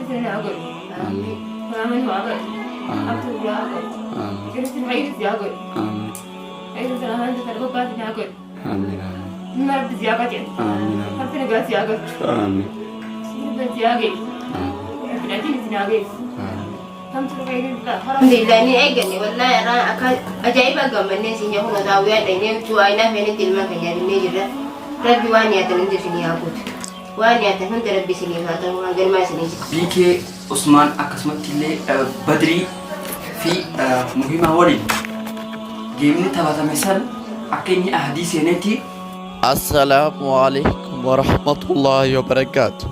Isin haa godhu. Amiin. Maaman haa godhu. Amiin. Abduu haa godhu. Amiin. Kiristi fayyadu si haa godhu. Amiin. Fayyadu sana hanga sana bobbaasin haa godhu. Amiin. Amiin. Nama rabbi si haa qajeelu. Amiin. Rabbi nagaa si haa galchu. Amiin. Rabbi si haa geessu. Amiin. Rabbi dhatiin isin haa geessu. Amiin. Kamtu fayyadu Alhamdulillah ni eeganne wallahi irraa akka ajaa'iba gammannee siin jedhu kun daawwiyaa dhaynee du'aa inaa feenitti ilmaan keenya binnee jirra. Rabbi waan nyaatan hundi isinii haa guutu. Waan nyaatan hunda rabbi isiniif haa ta'u waan galmaa isinii jira. BK Usmaan akkasumatti illee Badrii fi Muhimaa waliin geemni taphatame san akka inni ahdii seenetti Assalaamu alaikum warahmatullaahi wabarakaatu.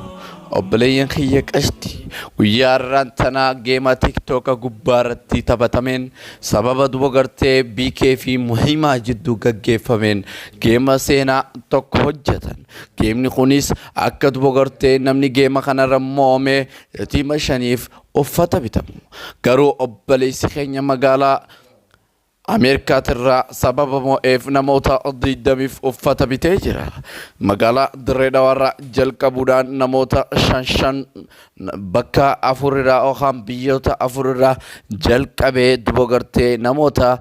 Obboleeyyan kiyya qashti guyyaa har'aan tanaa geema tiktooka gubbaa irratti taphatameen sababa duba gartee BK fi Muhimaa jidduu gaggeeffameen geema seenaa tokko hojjetan. Geemni kunis akka duba gartee namni geema kanarra mo'ame yatiima shaniif uffata bitamu. Garuu obboleessi keenya magaalaa Ameerikaatirraa sababa mo'eef namoota 20f uffata bitee jira. Magaalaa Dirree Dhawaarraa jalqabuudhaan namoota shan shan bakka afurirraa yookaan biyyoota afurirraa jalqabee duba gartee namoota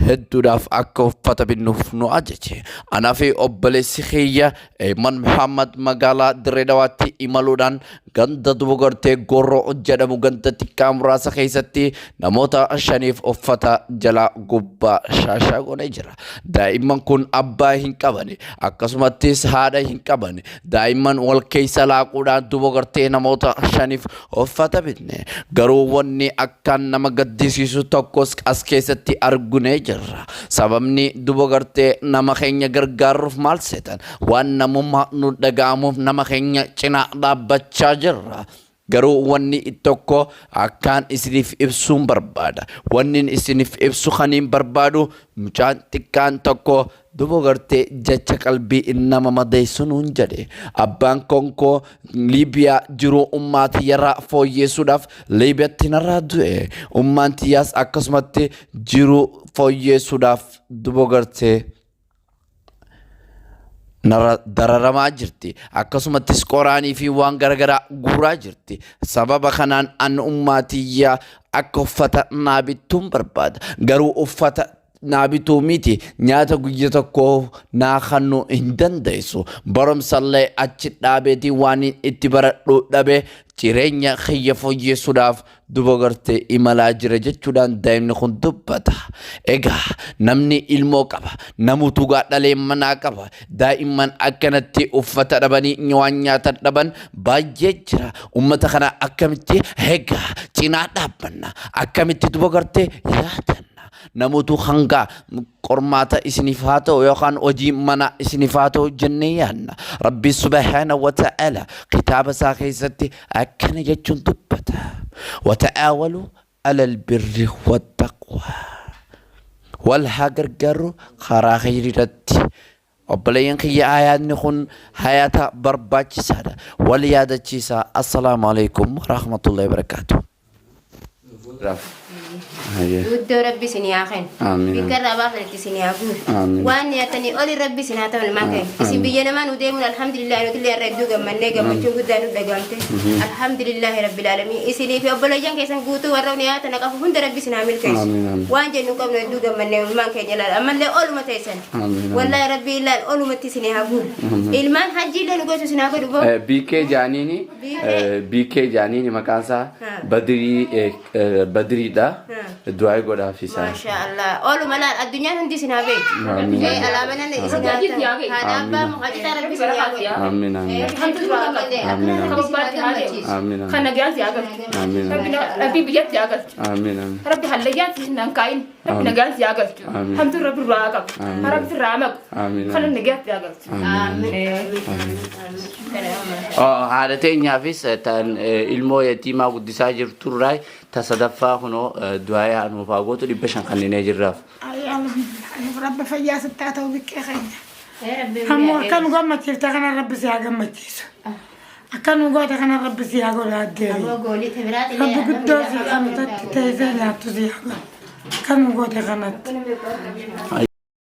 hedduudhaaf akka uffata binnuuf nu ajaje. Anaa fi obboleessi kiyya Eeman Muhammad magaalaa Dirree Dhawaatti imaluudhaan ganda duba gartee Gorroo jedhamu ganda xiqqaa muraasa keessatti namoota shaniif uffata jala gubbaa shaashaa goonee jira. Daa'imman kun abbaa hin qabani akkasumattis haadha hin qabani. Daa'imman wal keessa laaquudhaan duba gartee namoota shaniif uffata bitne. Garuu wanni akkaan nama gaddisiisu tokkos as keessatti argunee jirra. Sababni duba gartee nama keenya gargaaruuf maal seetan? Waan namummaa nu dhaga'amuuf nama keenya cinaa dhaabbachaa jirra. Garuu wanni tokko akkaan isiniif ibsuun barbaada. Wanni isiniif ibsu kaniin barbaadu mucaan xiqqaan tokko duba gartee jecha qalbii nama madeessu nuun jedhe. Abbaan konkoo Liibiyaa jiruu ummaa tiyyarraa fooyyeessuudhaaf Liibiyaatti narraa du'e. Ummaan tiyyaas akkasumatti jiruu fooyyeessuudhaaf duba gartee narra dararamaa jirti. Akkasumattis qoraanii fi waan garaagaraa guuraa jirti. Sababa kanaan an ummaa tiyyaa akka uffata naa bittuun barbaada. Garuu uffata naa bituu miti nyaata guyya tokko naa kannu hin dandeessu. Barumsallee achi dhaabeetii waan itti baradhu dhabe jireenya kiyya fooyyeessuudhaaf duba gartee imalaa jira jechuudhaan daa'imni kun dubbata. Egaa namni ilmoo qaba, namutu dhalee manaa qaba. Daa'imman akkanatti uffata dhabanii waan nyaatan dhaban baay'ee jira. Uummata kana akkamitti egaa cinaa dhaabbanna, akkamitti duba gartee yaadanna. Namoota hanga qormaata isiniif haa ta'u yookaan hojii mana isiniif haa ta'u jennee yaadna. Rabbi subhaana wa ta'ala kitaaba isaa keessatti akkana jechuun dubbata. Wata'aawalu alal birri wattaqwaa. Wal haa gargaarru karaa khayriirratti. Obboleeyyan kiyya aayaanni kun hayaata barbaachisaadha. Wal yaadachiisa. Assalaamu alaikum warahmatullahi wabarakaatuh. Guddoo rabbi isin haa kennu. Amiin. Bikka irraa baafanitti isin haa guutu. Amiin. Waan nyaatanii oli rabbi isin haa ta'u ilmaan keenya. Isin biyya namaa nu deemuun alhamdulillah nuti illee irra hedduu gammannee gammachuun guddaa nu dhagaamte. Alhamdulillahi rabbil aalamiin. Isinii fi obboleeyyan keessan guutuu warra nyaata naqafu hunda rabbi isin haa milkeessu. Amiin, amiin. Waan jennu qabnu hedduu gammannee ilmaan keenya ilaala. Ammallee oluma teessan. Amiin, amiin. Wallahi rabbi ilaal olumatti isin haa guutu. Ilmaan hajji illee nu gochu isin haa godhu boo. BK Jaaniini BK Jaaniini maqaan isaa Badrii Badriidha. Du'aa godhaaf isaa. Masha Allah. Oluma laal addunyaan hundi isin haa beektu. Amiin. Alaabanan isin haa ta'u. Haadha abbaa mukacitaa rabbi isin haa godhu. Amiin amiin. Hamtu dura gammadee Amiin, akkana rabbi isin haa gammachiisu. Amiin Kan nagaan si haa galchu. amiin Rabbi biyyatti haa galchu. amiin amiin. Rabbi hallayyaan si hin kaa'in. Rabbi nagaan si haa galchu. Amiin. Hamtuun rabbi irraa haa qabu. Amiin. Rabbi sirraa haa maqu. Amiin. Kan nagaatti haa galchu. Amiin. Haadha teenyaafis tan ilmoo yatiimaa guddisaa jirturraa ta sadaffaa kunoo du'aa haa nuuf haa gootu 500 kanneenee jirraaf. Rabbi fayyaa sitti haa ta'u biqqee keenya. Ammoo akka nu gammachiifte kana rabbi si haa gammachiisu. Akka nu goote kana rabbi si haa godhu addeeri. Rabbi guddoo si kanutatti teessee nyaattu si haa godhu. Akka nu goote kanatti.